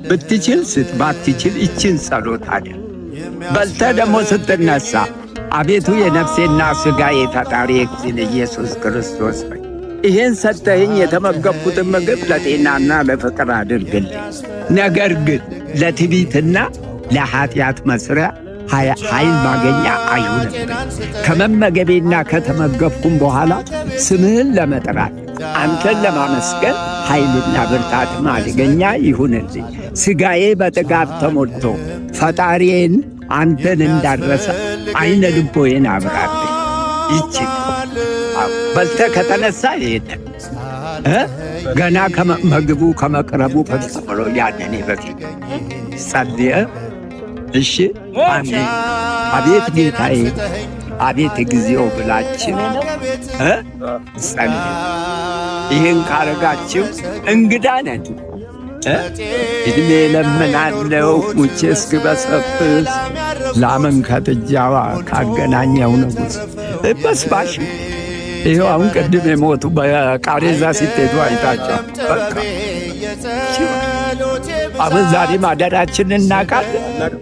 ብትችል ስጥ፣ ባትችል ይችን ጸሎት አድርግ። በልተህ ደግሞ ስትነሳ አቤቱ የነፍሴና ሥጋዬ ፈጣሪ እግዚእነ ኢየሱስ ክርስቶስ ሆይ ይህን ሰጠኸኝ የተመገብኩትን ምግብ ለጤናና ለፍቅር አድርግልኝ። ነገር ግን ለትዕቢትና ለኃጢአት መስሪያ ኃይል ማገኛ አይሁንብኝ። ከመመገቤና ከተመገብኩም በኋላ ስምህን ለመጥራት አንተን ለማመስገን ኃይልና ብርታት ማገኛ ይሁንልኝ። ሥጋዬ በጥጋብ ተሞልቶ ፈጣሪዬን አንተን እንዳረሳ አይነ ልቦዬን አብራልኝ። ይቺ በልተህ ከተነሳ ይሄንን ገና ምግቡ ከመቅረቡ በፊት ብሎ ያንን በፊት ጸልየ፣ እሺ አሜን፣ አቤት ጌታዬ፣ አቤት እግዚኦ ብላችሁ ጸልዩ። ይህን ካረጋችሁ እንግዳ ነን። እድሜ ለምናለው ሙቼ እስክበሰብስ ላምን ከጥጃዋ ካገናኘው ንጉሥ በስባሽ። ይኸው አሁን ቅድም የሞቱ በቃሬዛ ሲትሄዱ አይታቸው። በቃ አሁን ዛሬ ማደራችንን እናውቃለን።